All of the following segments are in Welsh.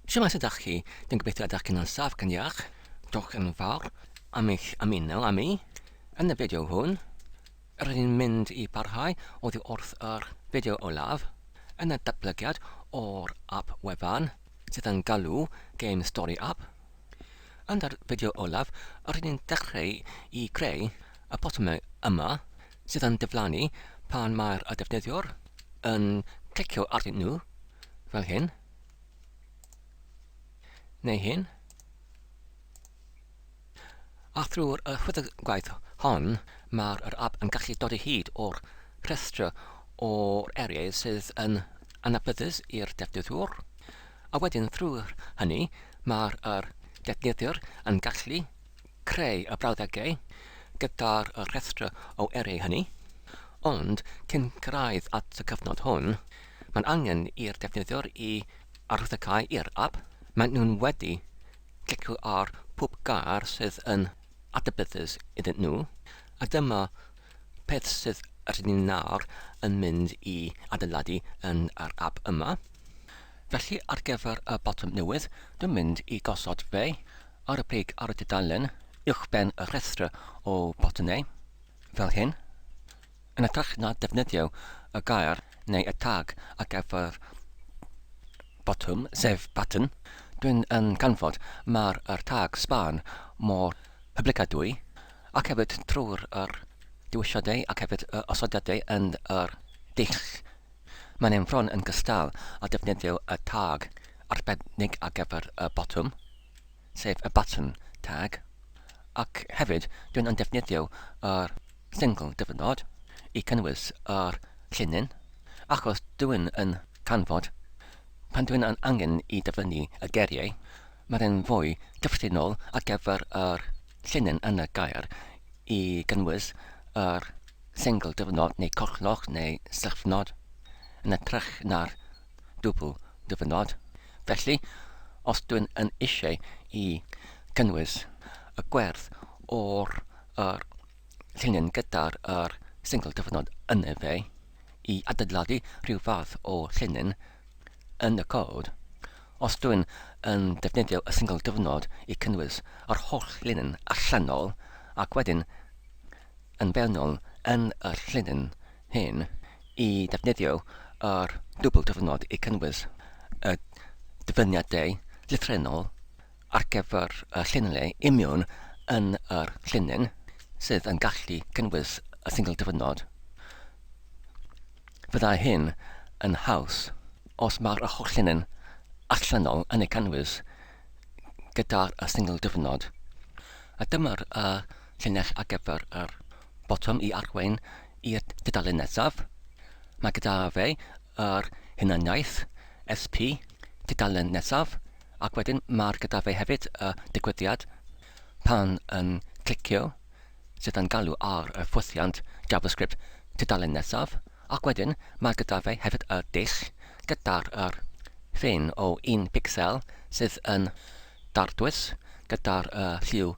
Shwmae sut ydach chi? Dwi'n gobeithio ydach chi'n yn saff ac yn iach. Diolch yn fawr am eich ymuno â mi. Yn y fideo hwn, rydyn ni'n mynd i barhau oddi wrth yr fideo olaf yn y datblygiad o'r app wefan sydd yn galw Game Story App. Yn yr fideo olaf, rydyn ni'n dechrau i greu y botymau yma sydd yn diflannu pan mae'r defnyddiwr yn clicio arnyn nhw fel hyn. Neu hyn. A thrwy'r y chwyddygwaith hon, mae'r yr app yn gallu dod o hyd o'r rhestr o'r eiriau sydd yn anabyddus i'r defnyddiwr. A wedyn trwy hynny, mae'r yr defnyddiwr yn gallu creu y brawddegau gyda'r rhestr o eiriau hynny. Ond cyn cyrraedd at y cyfnod hwn, mae'n angen i'r defnyddiwr i arwyddocáu i'r ap. Maen nhw'n wedi clicio ar pob gair sydd yn adnabyddus iddyn nhw, a dyma peth sydd rydyn ni nawr yn mynd i adeiladu yn yr ap yma. Felly ar gyfer y botwm newydd, dwi'n mynd i gosod fe ar y brig ar y dudalen uwchben y rhestr o botymau, fel hyn. Yn hytrach na defnyddio y gair neu y tag ar gyfer botwm, sef button, dwi'n yn canfod mae'r yr tag span mor hyblygadwy, ac hefyd trwy'r yr dewisiadau ac hefyd y osodiadau yn yr dull. Mae'n ein bron yn gystal â defnyddio y tag arbennig ar gyfer y botwm. sef y button tag, ac hefyd dwi'n yn defnyddio yr single dyfynod i cynnwys yr llinyn, achos dwi'n yn canfod pan dwi'n yn angen i dyfynnu y geiriau, mae'n yn fwy cyffredinol ar gyfer yr llinyn yn y gair i gynnwys yr single dyfynod neu corchloch neu sylfnod yn hytrach na'r dwbl dyfynod. Felly, os dwi'n yn eisiau i gynnwys y gwerth o'r yr llinyn gyda'r yr single dyfynod yn y fe, i adeiladu rhyw fath o llinyn yn y cod, os dwi'n yn defnyddio y single dyfynod i cynnwys yr holl linyn allanol ac wedyn yn fewnol yn y llinyn hyn i ddefnyddio yr dwbl dyfynod i cynnwys y dyfyniadau llythrennol ar gyfer y llinellau imiwn yn yr llinyn sydd yn gallu cynnwys y sengl dyfynod. Fyddai hyn yn haws os mae'r holl llinyn allanol yn ei cynnwys gyda'r sengl dyfynod. A dyma'r llinell ar gyfer yr botwm i arwain i'r dudalen nesaf. Mae gyda fe yr hunaniaeth SP tudalen nesaf ac wedyn mae'r gyda fe hefyd y digwyddiad pan yn clicio sydd yn galw ar y ffwythiant JavaScript tudalen nesaf ac wedyn mae gyda fe hefyd y dull gyda'r yr ffin o un picsel sydd yn dardwys gyda'r lliw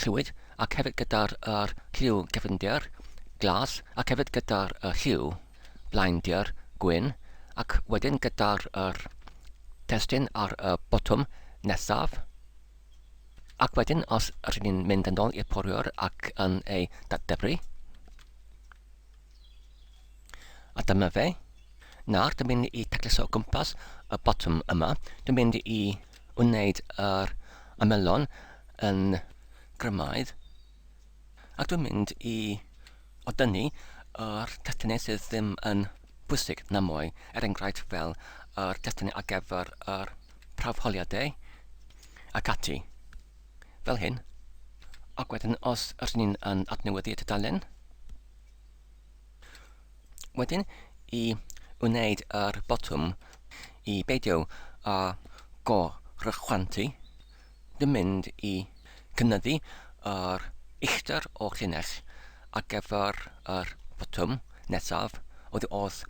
llwyd ac hefyd gyda'r yr lliw cefndir glas ac hefyd gyda'r y lliw blaendir gwyn ac wedyn gyda'r yr testun ar y botwm nesaf ac wedyn os rydyn ni'n mynd yn ôl i'r poriwr ac yn ei datdefru A dyma fe. Nawr, dwi'n mynd i tacluso o gwmpas y botwm yma. Dwi'n mynd i wneud yr ymylon yn grymaidd. Ac dwi'n mynd i odynnu yr testunau sydd ddim yn bwysig na mwy, er enghraifft fel yr testunau ar gyfer yr prawfholiadau ac ati. Fel hyn. Ac wedyn os ydyn ni'n yn adnewyddu y tudalen, Wedyn, i wneud yr botwm i beidio â gorychwantu, dwi'n mynd i cynyddu yr uchder o'r llinell ar gyfer yr botwm nesaf oddi wrth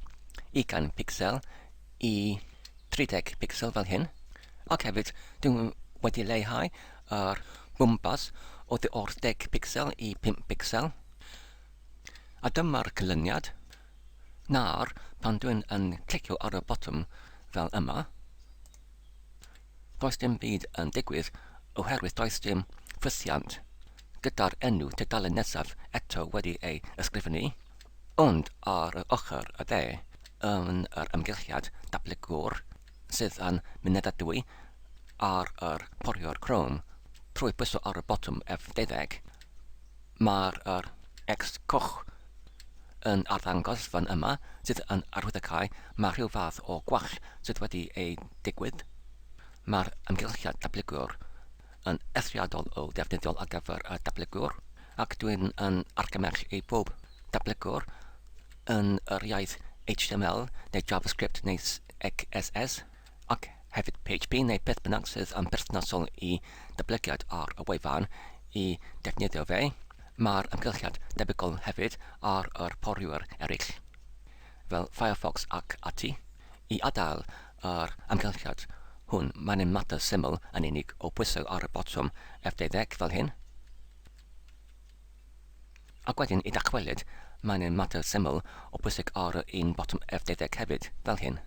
20 picsel i 30 picsel fel hyn. Ac hefyd, dwi'n wedi leihau yr bwmpas oddi wrth 10 picsel i 5 picsel. A dyma'r canlyniad. Nawr, pan dwi'n yn clicio ar y botwm fel yma, Does dim byd yn digwydd oherwydd does dim ffwythiant gyda'r enw tudalen nesaf eto wedi ei ysgrifennu, ond ar yr ochr y dde yn yr ymgylchiad datblygwr sydd yn mynedadwy ar yr poriwr Chrome trwy bwyso ar y botwm F12, mae'r yr X coch yn arddangos fan yma sydd yn arwyddocau mae rhyw fath o gwall sydd wedi ei digwydd. Mae'r ymgylchiad datblygwr yn eithriadol o ddefnyddiol ar gyfer y datblygwr ac dwi'n yn argymell i bob datblygwr yn yr iaith HTML neu JavaScript neu XSS ac hefyd PHP neu beth bynnag sydd yn berthnasol i datblygiad ar y wefan i defnyddio fe. Mae'r amgylchiad debygol hefyd ar yr porwyr eraill, fel Firefox ac ati. I adael yr amgylchiad hwn, mae'n un mater syml yn unig o bwyso ar y botwm F12 fel hyn. Ac wedyn i ddychwelyd, mae'n un mater syml o bwysig ar yr un botwm F12 hefyd, fel hyn.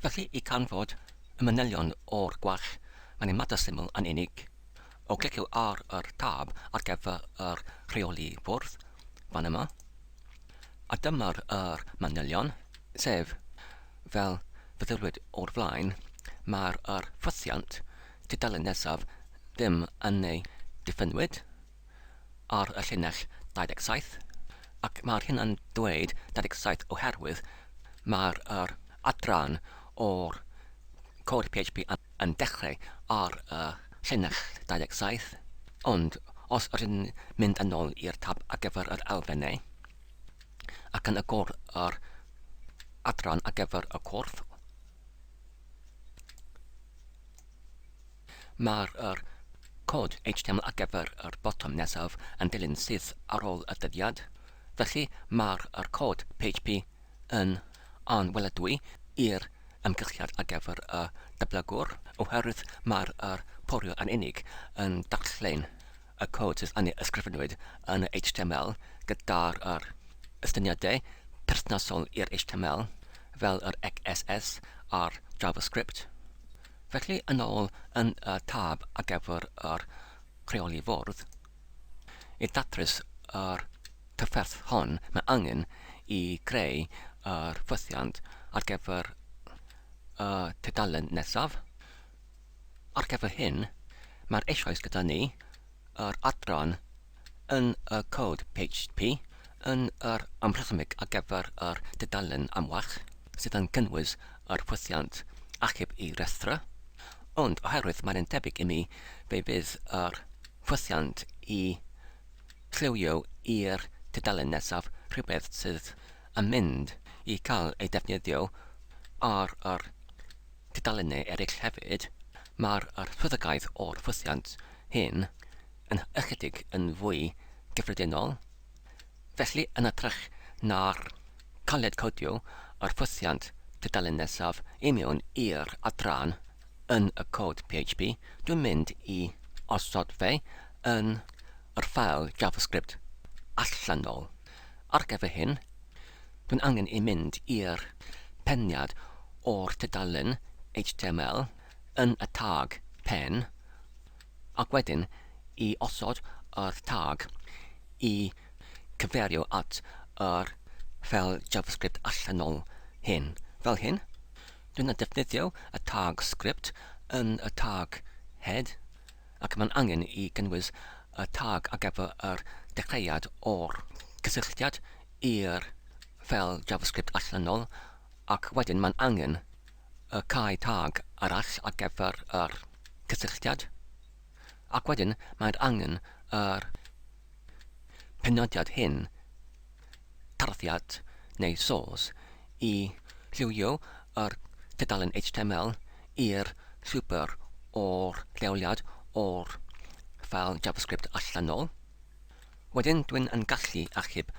Felly, i canfod y manylion o'r gwall, mae'n un mater syml yn unig o clicio ar yr tab ar gyfer yr rheoli fwrdd, fan yma. A dyma'r yr manylion, sef, fel feddylwyd o'r flaen, mae'r yr ffwythiant tudalen nesaf ddim yn ei diffynwyd ar y llinell 27, ac mae'r hyn yn dweud 27 oherwydd mae'r yr adran o'r cod PHP yn dechrau ar y llinell 27, ond os ydyn mynd yn ôl i'r tab ar gyfer yr elfennau ac yn agor yr adran ar gyfer y corff, Mae'r yr cod HTML ar gyfer yr botwm nesaf yn dilyn syth ar ôl y dyddiad, felly mae'r yr cod PHP yn anweladwy i'r ymgylchiad ar gyfer y datblygwr oherwydd mae'r yr poriwr yn unig yn darllen y cod sydd yn ei ysgrifennwyd yn y HTML gyda'r yr estyniadau perthnasol i'r HTML fel yr XSS a'r JavaScript. Felly yn ôl yn y tab ar gyfer yr rheoli fwrdd, i ddatrys yr trafferth hon mae angen i greu yr ffwythiant ar gyfer y tudalen nesaf. Ar gyfer hyn, mae'r eisoes gyda ni yr adran yn y cod PHP yn yr amrhesymig ar gyfer yr dudalen amlach sydd yn cynnwys yr ffwythiant achub i restr, ond oherwydd mae'n debyg i mi fe fydd yr ffwythiant i lliwio i'r tudalen nesaf rhywbeth sydd yn mynd i cael ei defnyddio ar yr tudalennau eraill hefyd, mae'r yr swyddogaeth o'r ffwythiant hyn yn ychydig yn fwy gyffredinol. Felly, yn hytrach na'r caled codio yr ffwythiant tudalen nesaf i mewn i'r adran yn y cod PHP, dwi'n mynd i osod fe yn yr ffael JavaScript allanol. Ar gyfer hyn, dwi'n angen i mynd i'r peniad o'r tudalen HTML yn y tag pen ac wedyn i osod yr tag i cyfeirio at yr ffeil JavaScript allanol hyn. Fel hyn, dwi'n defnyddio y tag script yn y tag head ac mae'n angen i gynnwys y tag ar gyfer yr dechreuad o'r cysylltiad i'r ffeil JavaScript allanol ac wedyn mae'n angen y cau tag arall ar gyfer yr cysylltiad ac wedyn mae'n angen yr penodiad hyn, tarddiad neu source, i lliwio yr tudalen HTML i'r llwybr o'r lleoliad o'r ffeil JavaScript allanol. Wedyn dwi'n yn gallu achub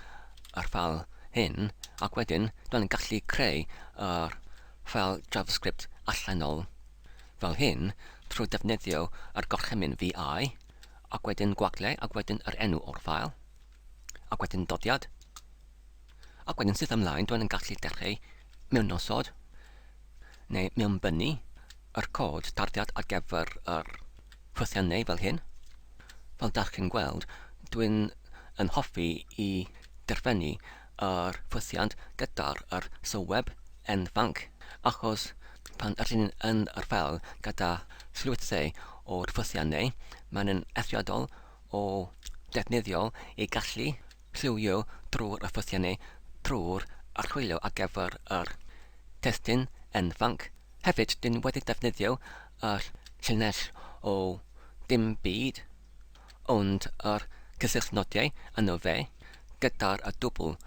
yr ffeil hyn ac wedyn dwi'n yn gallu creu yr ffeil JavaScript allanol fel hyn trwy defnyddio yr gorchymyn vi ac wedyn gwagle ac wedyn yr enw o'r ffeil ac wedyn dodiad ac wedyn syth ymlaen dwi'n yn gallu dechrau mewnosod. neu mewnbynnu yr cod tarddiad ar gyfer yr ffwythiannau fel hyn. Fel dach chi'n gweld, dwi'n yn hoffi i derfynu yr ffwythiant gyda'r yr sylweb enfanc, achos pan ydyn ni'n yn yr ffeil gyda llwythau o'r ffwythiannau, mae'n yn eithriadol o ddefnyddiol i gallu lliwio drwy'r y ffwythiannau trwy'r archwilio ar gyfer yr testun enfanc. Hefyd, dyn wedi defnyddio yr llinell o dim byd ond yr cysylltnodiau yno fe gyda'r y dwbl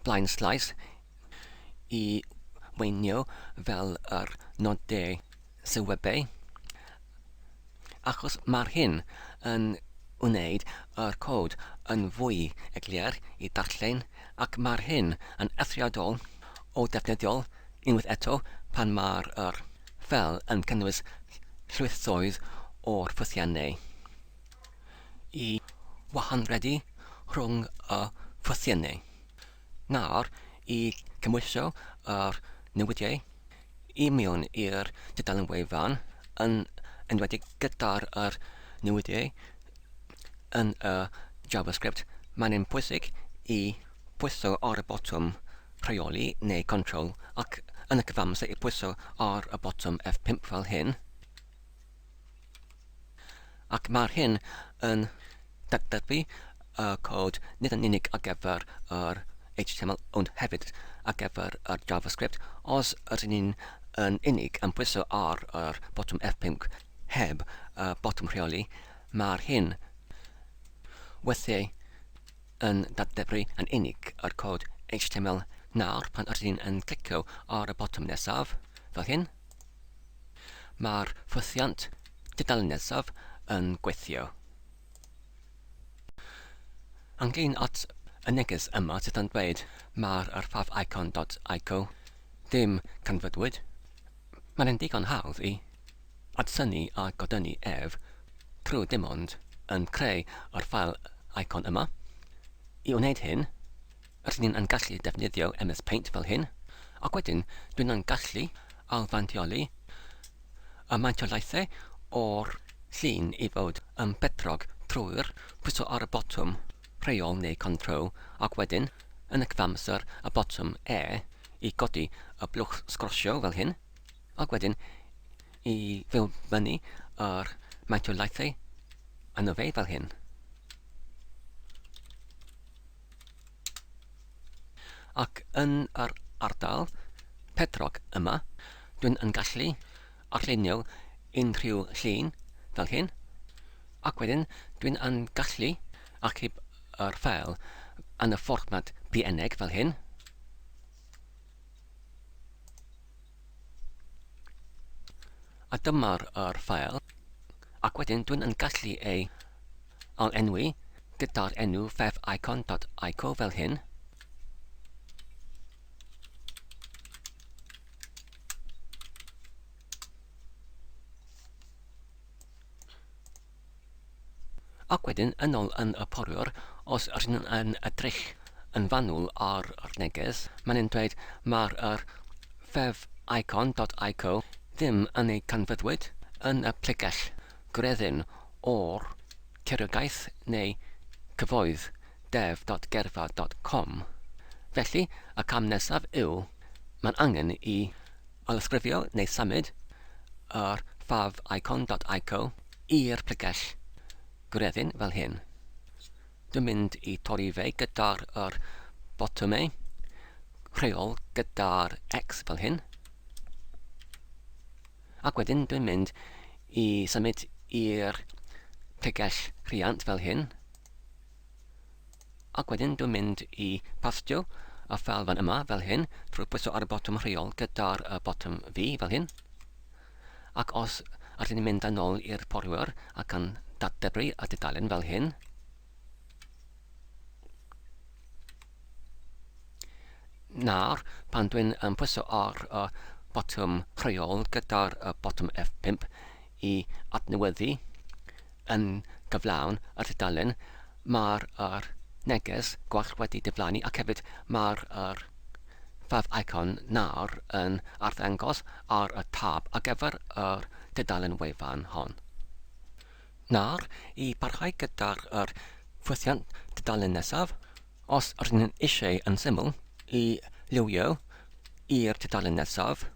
blaenslaes i weinio fel yr nodau sylwebau, achos mae'r hyn yn wneud yr cod yn fwy eglur i darllen ac mae'r hyn yn eithriadol o ddefnyddiol unwaith eto pan mae'r yr ffeil yn cynnwys llwythoedd o'r ffwythiannau i wahanredu rhwng y ffwythiannau. Nawr i cymhwyso yr newidiau i mewn i'r dudalen wefan, yn enwedig gyda'r yr newidiau yn y JavaScript, mae'n yn pwysig i pwyso ar y botwm rheoli neu control ac yn y cyfamser i pwyso ar y botwm F5 fel hyn. Ac mae'r hyn yn datblygu y cod nid yn unig ar gyfer yr HTML ond hefyd ar gyfer yr JavaScript. Os ydyn ni'n yn unig yn pwyso ar yr botwm F5 heb y botwm rheoli, mae'r hyn weithiau yn datblygu yn unig yr cod HTML nawr pan ydyn ni'n yn clicio ar y botwm nesaf, fel hyn. Mae'r ffwythiant tudalen nesaf yn gweithio. Ynglyn at y neges yma sydd yn dweud mae'r yr favicon.ico ddim canfyddwyd, mae'n yn digon hawdd i adsynnu a godynnu ef trwy dim ond yn creu yr ffael icon yma. I wneud hyn, rydyn ni'n yn gallu defnyddio MS Paint fel hyn, ac wedyn dwi'n yn gallu ailfantioli y mantiolaethau o'r llun i fod yn bedrog trwy'r pwyso ar y botwm rheol neu Control ac wedyn yn y cyfamser y botwm E i godi y blwch sgrosio fel hyn ac wedyn i fyw fyny yr mantiolaethau yno fe fel hyn. Ac yn yr ardal pedrog yma, dwi'n yn gallu arllunio unrhyw llun fel hyn, ac wedyn dwi'n yn gallu achub yr ffeil yn y fformat PNG fel hyn. A dyma'r yr ffael, ac wedyn dwi'n yn gallu ei ail-enwi gyda'r enw favicon.ico fel hyn. Ac wedyn, yn ôl yn y porwr, os ydyn nhw'n yn edrych yn fanwl ar yr neges, mae'n yn dweud mae'r yr favicon.ico ddim yn ei canfyddwyd yn y plegell gredyn o'r tiriogaeth neu cyfoedd dev.gerfa.com. Felly, y cam nesaf yw mae'n angen i ailysgrifio neu symud yr favicon.ico i'r pregell gredyn fel hyn. Dwi'n mynd i torri fe gyda'r yr botymau rheol gyda'r X fel hyn. Ac wedyn dwi'n mynd i symud i'r pregell rhiant fel hyn. Ac wedyn dwi'n mynd i pastio y ffeil fan yma fel hyn trwy pwyso ar y botwm rheol gyda'r botwm V fel hyn. Ac os ydyn ni'n mynd yn ôl i'r porwyr ac yn datdebru y dudalen fel hyn, nawr pan dwi'n yn pwyso ar y botwm rheol gyda'r botwm F5 i adnewyddu yn gyflawn y tudalen, mae'r yr neges gwall wedi diflannu ac hefyd mae'r yr favicon nawr yn arddangos ar y tab ar gyfer yr dudalen wefan hon. Nawr, i parhau gyda'r yr ffwythiant tudalen nesaf, os rydyn ni'n eisiau yn syml i liwio i'r tudalen nesaf,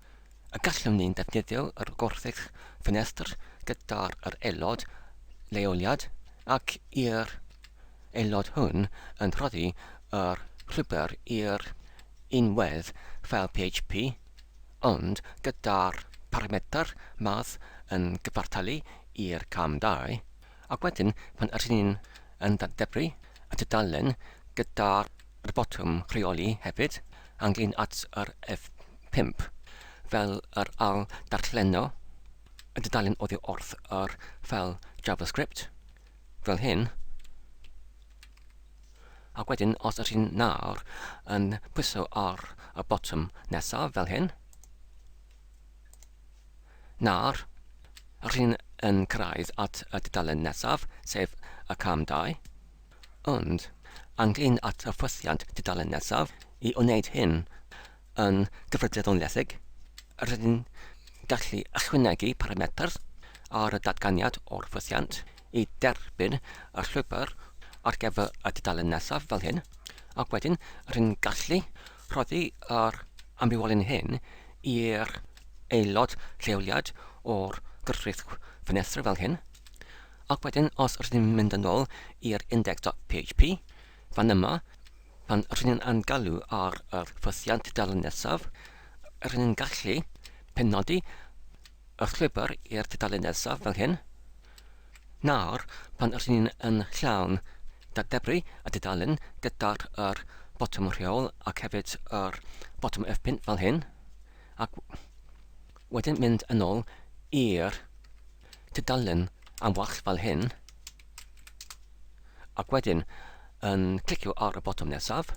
y gallwn ni'n defnyddio yr gwrthrych ffenestr gyda'r yr aelod leoliad ac i'r aelod hwn yn rhoddi yr llwybr i'r unwedd ffeil PHP ond gyda'r paramedr math yn gyfartalu i'r cam 2, ac wedyn pan ydyn ni'n yn dadebru y tudalen gyda'r botwm rheoli hefyd ynglyn at yr F5 fel yr ail darlleno y dudalen oddi wrth yr ffeil JavaScript fel hyn. Ac wedyn, os ydych chi'n nawr yn pwyso ar y botwm nesaf fel hyn, nawr, ydych chi'n yn cyrraedd at y dudalen nesaf, sef y cam 2. Ond, ynglyn at y ffwythiant tudalen nesaf, i wneud hyn yn gyfrifiadurledig, rydyn ni'n gallu ychwanegu paramedr ar y datganiad o'r ffwythiant i derbyn y llwybr ar gyfer y dudalen nesaf fel hyn, ac wedyn rydyn ni'n gallu rhoddi yr amrywiolyn hyn i'r aelod lleoliad o'r gwrthrych ffenestr fel hyn. Ac wedyn, os rydyn ni'n mynd yn ôl i'r index.php, fan yma, pan rydyn ni'n yn galw ar yr ffythiant tudalen nesaf, rydyn ni'n gallu penodi y llwybr i'r tudalen nesaf fel hyn. Nawr, pan rydyn ni'n yn llawn dadebru y tudalen gyda'r yr botwm rheol ac hefyd yr botwm F5 fel hyn, ac wedyn mynd yn ôl i'r tudalen am wallt fel hyn, ac wedyn yn clicio ar y botwm nesaf.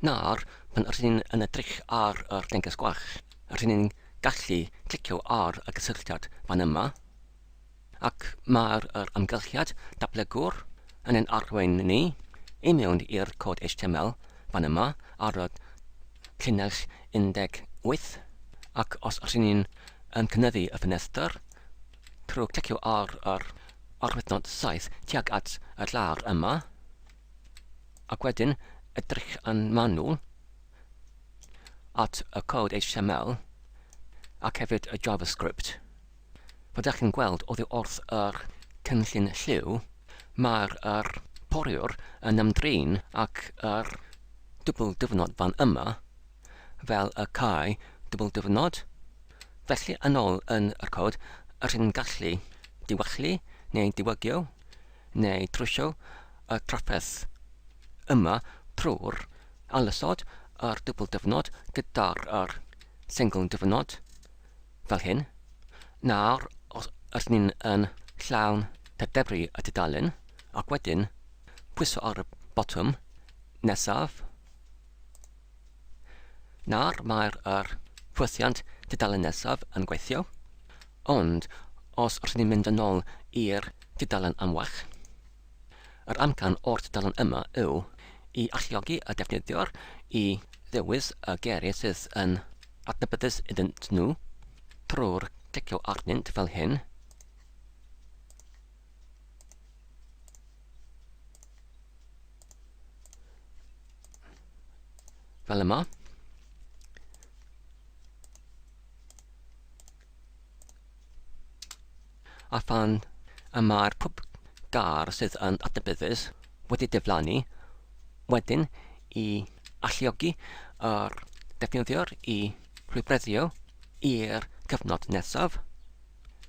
Nawr, pan rydyn ni'n yn edrych ar yr neges gwall, rydyn ni'n gallu clicio ar y gysylltiad fan yma, ac mae'r yr amgylchiad datblygwr yn ein arwain ni i mewn i'r cod HTML fan yma ar y llinell 18, ac os rydyn ni'n yn cynyddu y ffenestr trwy clicio ar yr arwyddnod 7 tuag at y llawr yma, ac wedyn edrych yn manwl at y cod HTML ac hefyd y JavaScript. Fel dach chi'n gweld oddi wrth yr cynllun lliw, mae'r yr poriwr yn ymdrin ac yr dwbl dyfnod fan yma fel y cae dwbl dyfnod. Felly yn ôl yn yr cod, rydyn ni'n gallu diwallu neu diwygio neu trwsio y trafferth yma trwy'r alysod yr dwbl dyfnod gyda'r yr sengl dyfnod. fel hyn. Nawr, os ydyn ni'n yn llawn dadebru y tudalen, ac wedyn pwyso ar y botwm nesaf, nawr mae'r yr ffwythiant tudalen nesaf yn gweithio, ond os rydyn ni'n mynd yn ôl i'r tudalen amlach, Yr amcan o'r tudalen yma yw i alluogi y defnyddiwr i ddewis y geiriau sydd yn adnabyddus iddynt nhw trwy'r clicio arnynt fel hyn. Fel yma. A phan y mae'r pwb gar sydd yn adnabyddus wedi diflannu, wedyn i alluogi yr defnyddiwr i rhywbreddio i'r cyfnod nesaf.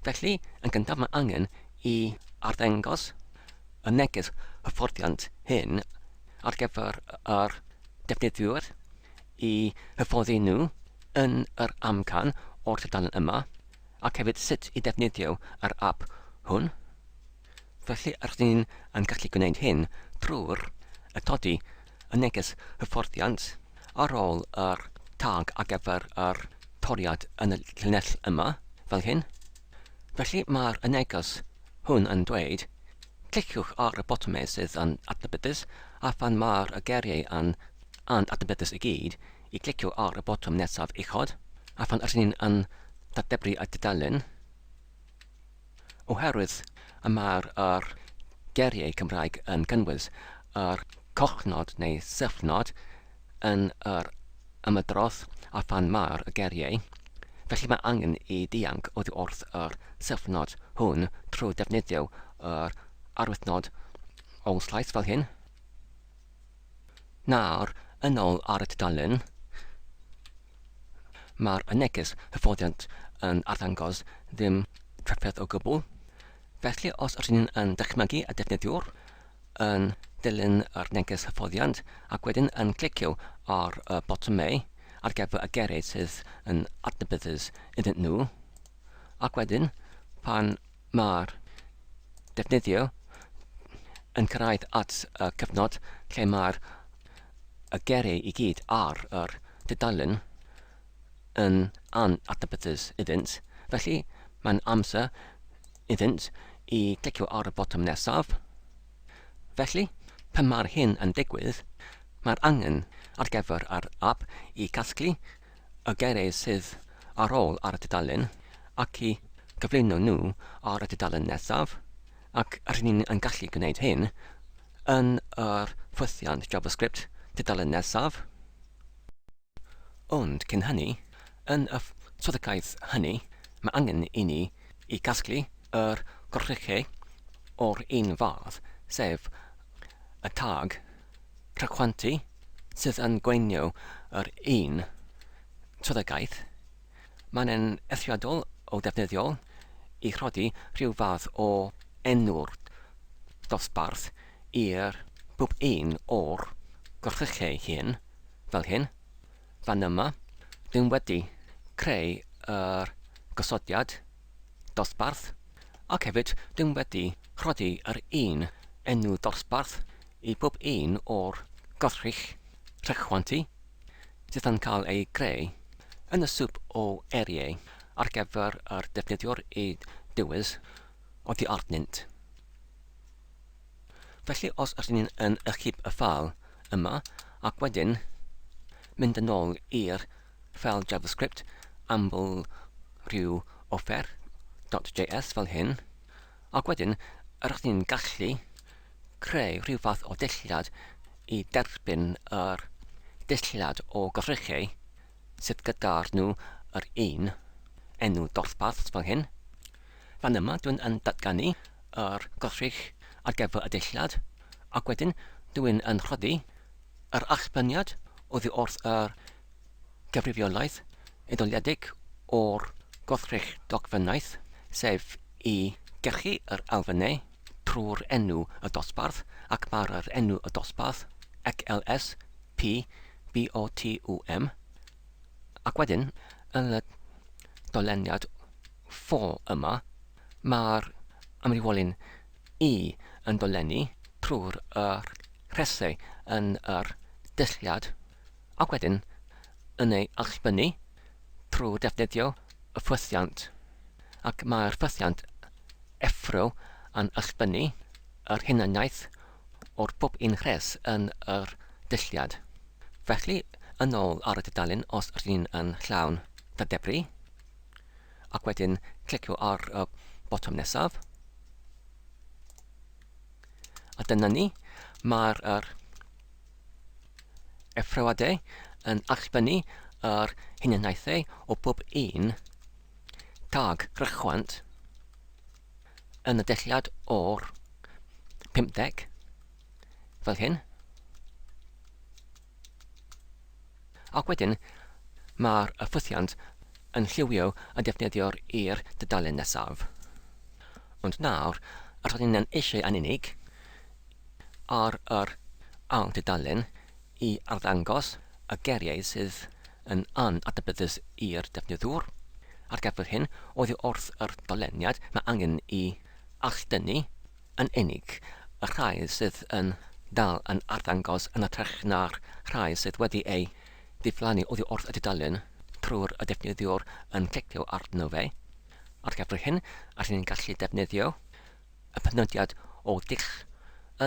Felly, yn gyntaf mae angen i arddangos y neges hyfforddiant hyn ar gyfer yr defnyddwyr i hyfforddi nhw yn yr amcan o'r tudalen yma ac hefyd sut i ddefnyddio yr ap hwn. Felly rydyn ni'n yn gallu gwneud hyn trwy'r y todi y neges hyfforddiant ar ôl yr tag ar gyfer yr toriad yn y llinell yma, fel hyn. Felly mae'r y neges hwn yn dweud, cliciwch ar y botymau sydd yn adnabyddus a phan mae'r y geiriau yn anadnabyddus i gyd i glicio ar y botwm nesaf uchod, a phan ydyn ni'n yn dadebru y dudalen, oherwydd y mae'r yr geiriau Cymraeg yn cynnwys yr cochnod neu syfnod yn yr ymadrodd a phan mae'r y geiriau, felly mae angen i dianc oddi wrth yr syfnod hwn trwy defnyddio yr arwyddnod ôl-slaes fel hyn. Nawr, yn ôl ar y tudalen, mae'r neges hyfforddiant yn arddangos ddim trafferth o gwbl. Felly, os ydyn ni'n yn dychmygu y defnyddiwr yn dilyn yr neges hyfforddiant ac wedyn yn clicio ar y botymau ar gyfer y geiriau sydd yn adnabyddus iddyn nhw, ac wedyn pan mae'r defnyddio yn cyrraedd at y cyfnod lle mae'r y geiriau i gyd ar yr dudalen yn anadnabyddus iddynt, felly mae'n amser iddynt i glicio ar y botwm nesaf. Felly, pan mae'r hyn yn digwydd, mae'r angen ar gyfer yr ap i gasglu y geiriau sydd ar ôl ar y dudalen ac i gyflwyno nhw ar y dudalen nesaf, ac rydyn ni'n yn gallu gwneud hyn yn yr ffwythiant JavaScript tudalen nesaf. Ond cyn hynny, yn y swyddogaeth hynny, mae angen i ni i gasglu yr gwrthrychau o'r un fath, sef y tag rhychwantu sydd yn gweinio yr un swyddogaeth. Mae'n yn eithriadol o ddefnyddiol i rhoddi rhyw fath o enw'r dosbarth i'r bob un o'r gwrthrychau hyn, fel hyn. Fan yma, dwi'n wedi creu yr gosodiad dosbarth, ac hefyd dwi'n wedi rhoddi yr un enw dosbarth i bob un o'r gwrthrych rhychwantu sydd yn cael ei greu yn y swp o eiriau ar gyfer yr defnyddiwr i dewis oddi arnynt. Felly os ydyn ni'n yn ychyb y ffeil yma ac wedyn mynd yn ôl i'r ffeil JavaScript aml rhyw offer.js fel hyn, ac wedyn yr ydyn ni'n gallu creu rhyw fath o dillad i derbyn yr dillad o gyfrychau sydd gyda'r nhw yr un enw dosbarth fel hyn. Fan yma dwi'n yn datganu yr gwrthrych ar gyfer y dillad ac wedyn dwi'n yn rhoddi yr allbyniad oddi wrth yr gyfrifiolaeth edoliedig o'r gwrthrych dogfennaeth, sef i gyrchu yr elfennau trwy'r enw y dosbarth ac mae'r yr enw y dosbarth XLS P B O T U M ac wedyn yn y doleniad for yma mae'r amrywiolyn i yn dolenni trwy'r yr rhesau yn yr dulliad ac wedyn yn ei allbynnu trwy defnyddio y ffwythiant ac mae'r ffwythiant effro yn allbynnu yr hunaniaeth o'r pob un rhes yn yr dulliad. Felly, yn ôl ar y dudalen os rydyn ni'n yn llawn dadebru, ac wedyn clicio ar y botwm nesaf. A dyna ni, mae'r yr effroadau yn allbynnu yr hunaniaethau o bob un tag rhychwant yn y dulliad o'r 50 fel hyn. Ac wedyn mae'r ffwythiant yn lliwio y defnyddiwr i'r dudalen nesaf. Ond nawr, yr ydyn ni'n eisiau yn unig ar yr ail dudalen i arddangos y geiriau sydd yn anadnabyddus i'r defnyddwr. Ar gyfer hyn, oddi wrth yr doleniad mae angen i alldynnu yn unig y rhai sydd yn dal yn arddangos yn hytrach na'r rhai sydd wedi eu diflannu oddi wrth y dudalen trwy'r y defnyddiwr yn clicio arno fe. Ar gyfer hyn, rydyn ni'n gallu defnyddio y penodiad o dull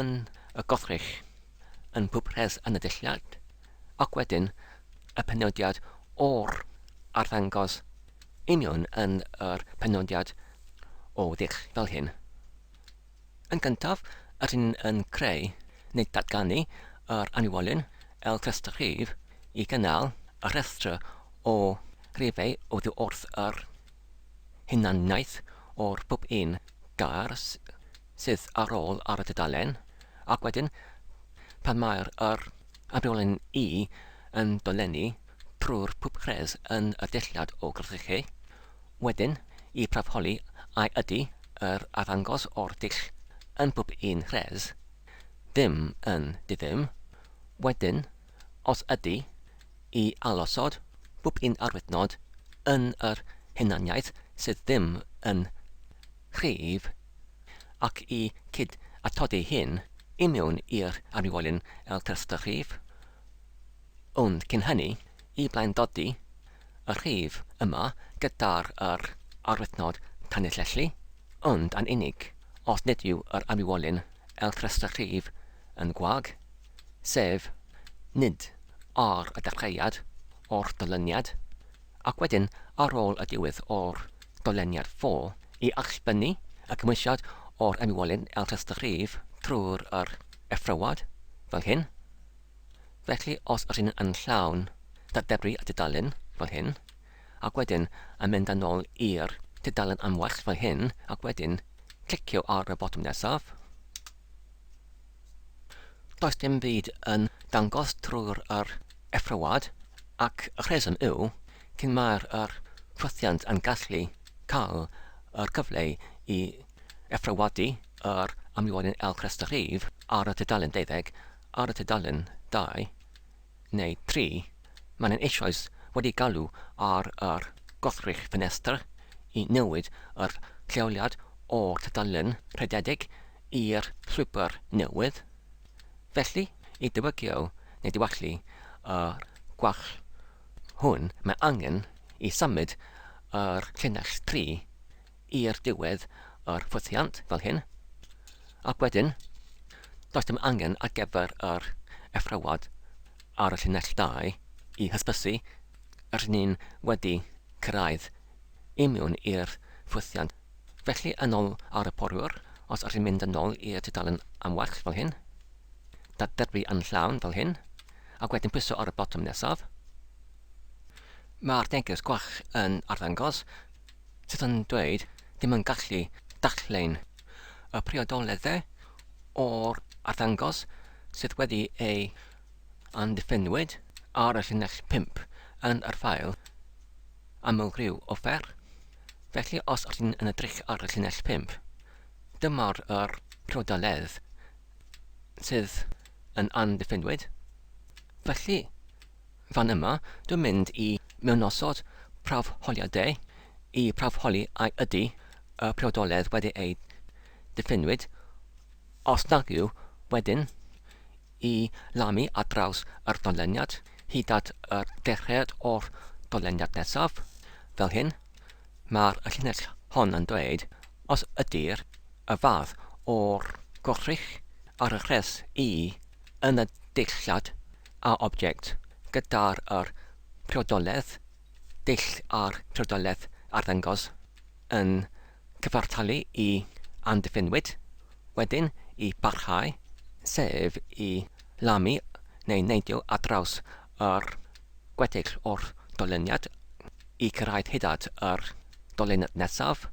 yn y goddrych yn pob rhes yn y dulliad, ac wedyn y penodiad o'r arddangos union yn yr penodiad o ddull fel hyn. Yn gyntaf, rydyn ni'n yn creu neu datganu yr aniwolyn el rhestr rhif i gynnal y rhestr o rifau oddi wrth yr hunaniaeth o'r pob un gair sydd ar ôl ar y dudalen, ac wedyn pan mae'r yr amrywiolyn i yn dolenni trwy'r pob rhes yn y dillad o gwrthrychau, wedyn i prawfholi ai ydy yr arddangos o'r dull yn pob un rhes ddim yn diddim, wedyn os ydy i ailosod pob un arwyddnod yn yr hunaniaeth sydd ddim yn rhif ac i cyd-atodi hyn i mewn i'r amrywiolyn el rhestr rhif, ond cyn hynny i blaendodi y rhif yma gyda'r yr arwyddnod tanlinellu, ond yn unig os nid yw yr amrywiolyn el rhestr rhif yn gwag, sef nid ar y dechreuad o'r dolyniad, ac wedyn ar ôl y diwedd o'r doleniad ffo, i allbynnu y cymhwysiad o'r amrywiolyn el rhestr rhif trwy'r yr effrywad, fel hyn. Felly os ydyn yn llawn dadebru y tudalen, fel hyn, ac wedyn yn mynd yn ôl i'r tudalen am well fel hyn, ac wedyn clicio ar y botwm nesaf, Does dim byd yn dangos trwy'r yr effroad, ac y rheswm yw, cyn mae'r yr ffwythiant yn gallu cael yr cyfle i effroadu yr amrywiolyn el rhestr rhif ar y tudalen deuddeg, ar y tudalen dau, neu 3, maen nhw eisoes wedi galw ar yr gwrthrych ffenestr i newid yr lleoliad o'r tudalen rhededig i'r llwybr newydd. Felly, i ddiwygio neu diwallu y gwall hwn, mae angen i symud yr llinell 3 i'r diwedd yr ffwythiant, fel hyn, ac wedyn, does dim angen ar gyfer yr effrywad ar y llinell 2 i hysbysu yr ni'n wedi cyrraedd imiwn i'r ffwythiant. Felly, yn ôl ar y porwr, os ydych chi'n mynd yn ôl i'r tudalen am well fel hyn, dadderbyn yn llawn fel hyn, ac wedyn pwyso ar y botwm nesaf, mae'r neges gwach yn arddangos sydd yn dweud ddim yn gallu darllen y priodoleddau o'r arddangos sydd wedi ei amddiffynnwyd ar y llinell 5 yn yr ffael amlryw offer. Felly os ydyn yn edrych ar y llinell 5, dyma'r yr priodoledd sydd yn amddiffynnwyd. Felly, Fan yma, dwi'n mynd i mewnosod prawfholiadau i prawfholi ai ydy y priodoledd wedi ei diffiniwyd, os nag yw, wedyn i lamu ar draws yr doleniad hyd at yr dechreuad o'r doleniad nesaf, fel hyn. Mae'r llinell hon yn dweud os ydy'r y fath o'r gwrthrych ar y rhes i yn y dillad a object gyda'r yr priodoledd dull a'r priodoledd arddangos yn cyfartalu i amddiffynwyd, wedyn i barhau, sef i lamu neu neidio ar draws yr gweddill o'r doleniad i cyrraedd hyd at yr doleniad nesaf,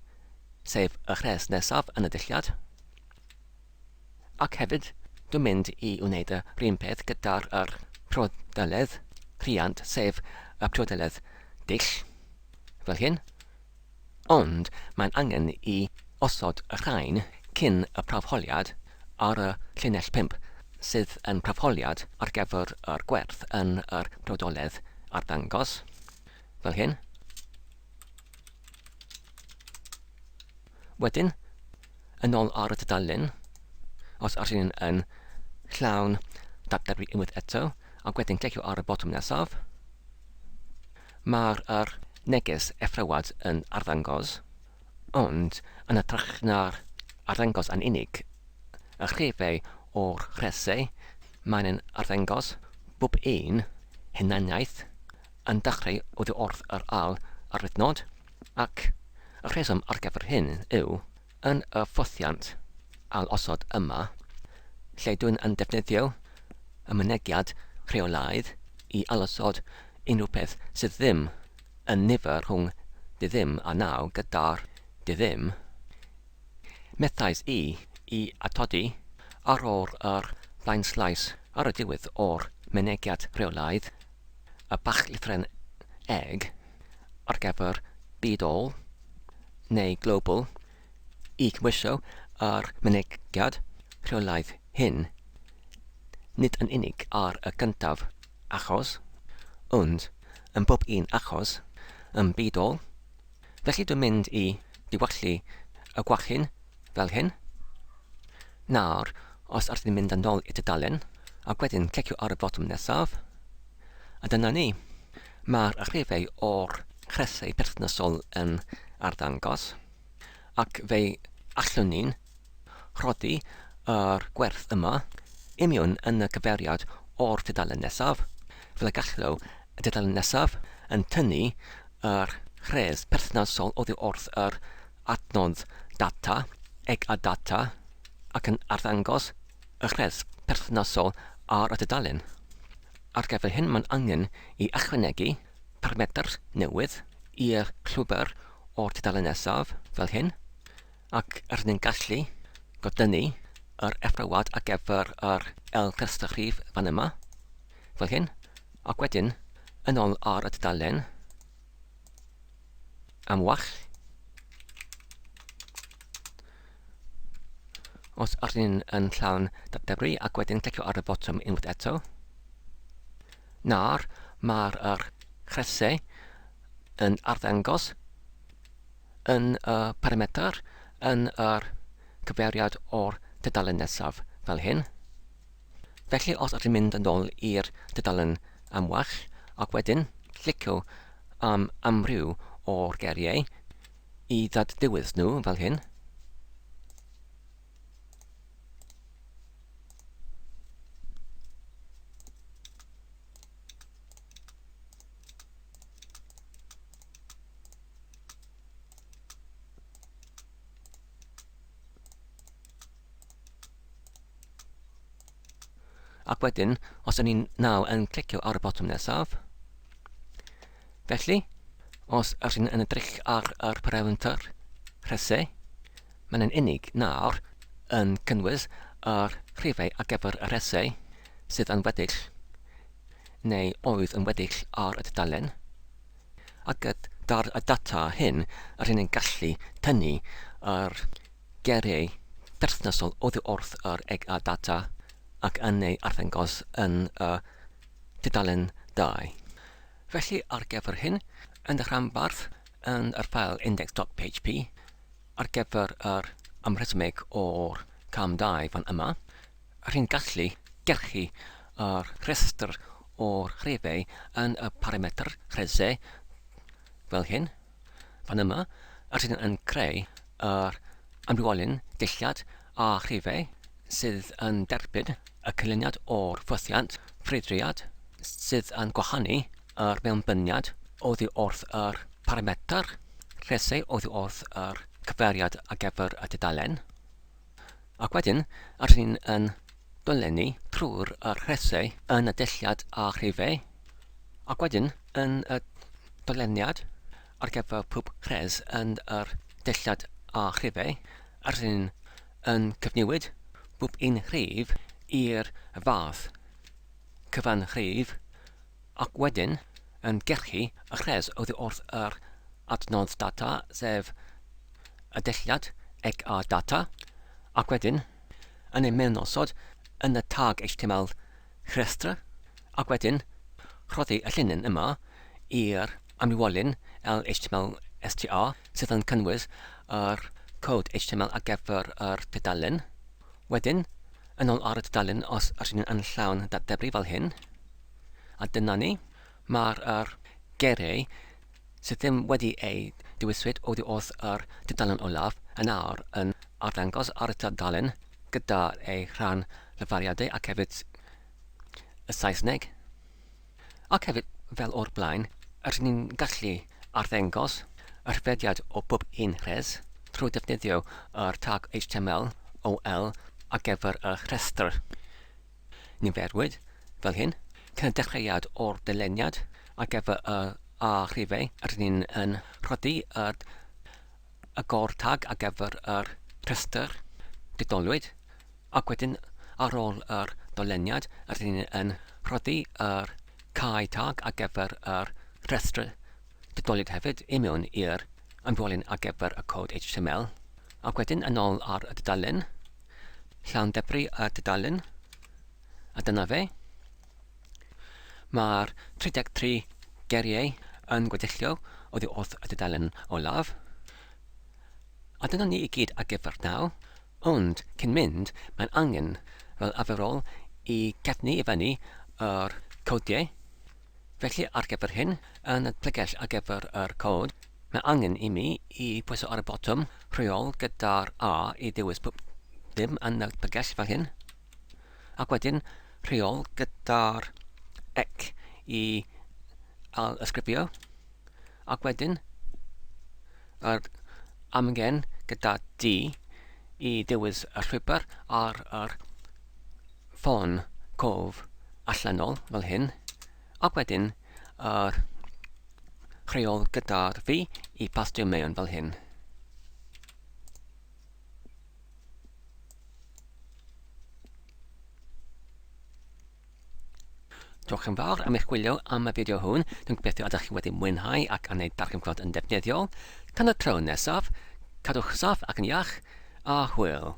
sef y rhes nesaf yn y dillad. Ac hefyd, dwi'n mynd i wneud y run peth gyda'r yr priodeledd rhiant, sef y priodeledd dull, fel hyn. Ond mae'n angen i osod y rhain cyn y prawfholiad ar y llinell 5, sydd yn prawfholiad ar gyfer yr gwerth yn yr priodoledd arddangos, fel hyn. Wedyn, yn ôl ar y tudalen, os ydyn ni'n yn llawn datblygu unwaith eto, ac wedyn clicio ar y botwm nesaf, mae'r yr neges effrywad yn arddangos, ond yn hytrach na'r arddangos yn unig, y rhifau o'r rhesau, mae'n yn arddangos bob un hunaniaeth yn dechrau oddi wrth yr ail arwyddnod, ac y rheswm ar gyfer hyn yw, yn y ffwythiant ail-osod yma, lle dwi'n yn defnyddio y mynegiad rheolaidd i ailosod unrhyw peth sydd ddim yn nifer rhwng diddim a 9 gyda'r diddim, methais i i atodi ar ôl yr flaenslaes ar y diwedd o'r mynegiad rheolaidd y bachlythrenneg ar gyfer byd-ôl neu global i gymhwyso yr mynegiad rheolaidd hyn nid yn unig ar y cyntaf achos, ond yn bob un achos yn byd-ôl. Felly dwi'n mynd i diwallu y gwachyn fel hyn. Nawr, os ydyn ni'n mynd yn ôl i tudalen, ac wedyn clicio ar y botwm nesaf, a dyna ni. Mae'r rhifau o'r rhesau perthnasol yn arddangos, ac fe allwn ni'n rhoddi yr gwerth yma union yn y cyfeiriad o'r tudalen nesaf, fel y gallo y dudalen nesaf yn tynnu yr rhes perthnasol oddi wrth yr adnodd data, eg a data, ac yn arddangos y rhes perthnasol ar y dudalen. Ar gyfer hyn mae'n angen i ychwanegu parametr newydd i'r llwybr o'r tudalen nesaf, fel hyn, ac rydyn ni'n gallu godynnu yr effrywad ar gyfer yr L rhestr rhif fan yma, fel hyn, ac wedyn yn ôl ar y dudalen am wall. Os ydyn ni'n yn llawn datebru ac wedyn clicio ar y botwm unwaith eto. Nawr mae'r yr rhesau yn arddangos yn y parametr yn yr cyfeiriad o'r tudalen nesaf fel hyn. Felly os ydych chi'n mynd yn ôl i'r tudalen am wall ac wedyn clicio am amryw o'r geiriau i ddad-dewis nhw fel hyn, Ac wedyn, os ydyn ni'n naw yn clicio ar y botwm nesaf, felly, os ydyn yn edrych ar yr parametr rhesau, mae'n yn unig nawr yn cynnwys yr rhifau ar gyfer y rhesau sydd yn weddill neu oedd yn weddill ar y dudalen. A gyda'r data hyn, rydyn ni'n gallu tynnu yr geiriau perthnasol oddi wrth yr EGA data ac yn ei arddangos yn y tudalen 2. Felly ar gyfer hyn, yn y rhanbarth yn yr ffael index.php, ar gyfer yr amrhesymeg o'r cam 2 fan yma, Rwy'n gallu gyrchu yr rhestr o'r rhifau yn y parametr rhese fel hyn. Fan yma, rydyn yn creu yr amrywiolyn dillad a rhifau sydd yn derbyn y canlyniad o'r ffwythiant ffrwydriad sydd yn gwahanu yr mewnbyniad oddi wrth yr parametr rhese oddi wrth yr cyfeiriad ar gyfer y dudalen. Ac wedyn, rydyn ni'n yn dolenni trwy'r y rhesau yn y dulliad a rhifau, ac wedyn yn y doleniad ar gyfer pob rhes yn yr dulliad a rhifau, rydyn ni'n yn cyfnewid pob un rhif i'r fath cyfan rhif ac wedyn yn gyrchu y rhes oddi wrth yr adnodd data, sef y dulliad XR data, ac wedyn yn ei mewnosod yn y tag HTML rhestr, ac wedyn rhoddi y llinyn yma i'r amrywiolyn LHTML STR sydd yn cynnwys yr cod HTML ar gyfer yr tudalen. Wedyn, yn ôl ar y tudalen os ydyn yn llawn datdebru fel hyn, A dyna ni. Mae'r yr geiriau sydd ddim wedi eu dewiswyd oddi wrth yr dudalen olaf yn awr yn arddangos ar y tudalen gyda ei rhan lafariadau ac hefyd y Saesneg. Ac hefyd, fel o'r blaen, rydyn ni'n gallu arddangos y rhyfeddiad o bob un rhes trwy defnyddio yr tag HTML OL ar gyfer y rhestr. Niferwyd, fel hyn, cyn y dechreuad o'r dyluniad ar gyfer y a rhifau, rydyn ni'n yn rhoddi yr y gor-tag ar gyfer yr rhestr didolwyd, ac wedyn ar ôl yr doleniad rydyn ni yn rhoddi yr cau tag ar gyfer yr rhestr didoliad hefyd i mewn i'r ymbolyn ar gyfer y cod HTML, ac wedyn yn ôl ar y dudalen, llawn debri y dudalen, a dyna fe. Mae'r 33 geiriau yn gweddillio oddi wrth y dudalen olaf. A dyna ni i gyd ar gyfer nawr. Ond cyn mynd, mae'n angen, fel arferol, i gefnu i fyny yr codiau. Felly ar gyfer hyn, yn y pregell ar gyfer yr cod, mae angen i mi i pwyso ar y botwm rheol gyda'r A i ddewis pob dim yn y pregell fel hyn, ac wedyn rheol gyda'r ec i ail-ysgrifio, ac wedyn yr amgen gyda D i ddewis y llwybr ar yr ffôn cof allanol fel hyn, ac wedyn yr rheol gyda'r fi i pastio mewn fel hyn. Diolch yn fawr am eich gwylio am y fideo hwn. Dwi'n gobeithio ydych chi wedi mwynhau ac yn ei darganfod yn ddefnyddiol. Tan y tro nesaf, cadwch saff ac yn iach, a hwyl.